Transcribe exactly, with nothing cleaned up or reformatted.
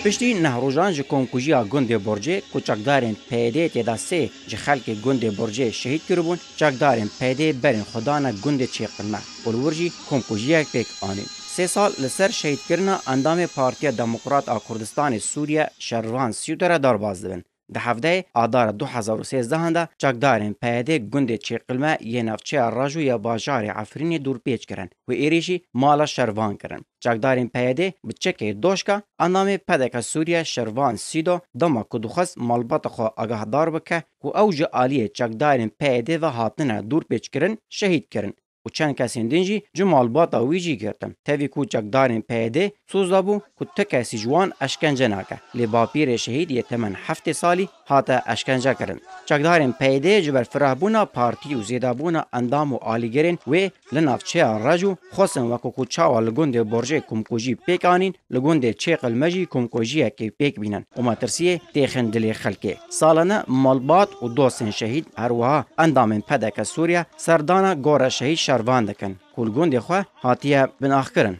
Piştî neh rojan ji komkujiya gundê Borcê ku çekdarên P Y D'ê tê de sê ji xelkê gundê Borcê şehîd kiribûn, çekdarên P Y D'ê berên xwe dane gundê Çêqilme û li wir jî komkujiyek pêk anîn. Sê sal li ser şehîdkirina endamê Partiya Demokrat a Kurdistanê Sûriye Şervan Sîdo re derbas dibin. Di hevdehê Adara du hezar û sêzdehan de çekdarên P Y D'ê gundê Çêqilme yê navçeya Rajo ya bajarê Efrînê dûrpêç kirin û êrîşî mala Şervan kirin. Çekdarên P Y D'ê bi çekê doşka endamê P D K Sûriye Şervan Sîdo dema ku dixwest malbata xwe agahdar bike ku ew ji aliyê çekdarên P Y D'ê ve hatine dûrpêç kirin, şehîd kirin û çend kesên din jî ji malbata wî jî girtin. Tevî ku çekdarên P Y D'ê soz dabû ku ti kesî ji wan eşkence nake, lê bapîrê şehîd yê temen heftê salî hate eşkence kirin. Çekdarên P Y D'ê ji ber firehbûna partî û zêdebûna endam û alîgirên wê li navçeya Reco xwestin weke ku çawa li gundê Borcê komkujî pêk anîn, li gundê Çêqilme jî komkujiyekê pêk bînin û metirsiyê têxin dilê xelkê. Salane malbat û dostên şehîd, her wiha endamên P D K Sûriye serdana gora şehîd Şervan dikin ku li gundê xwe hatiye binaxkirin.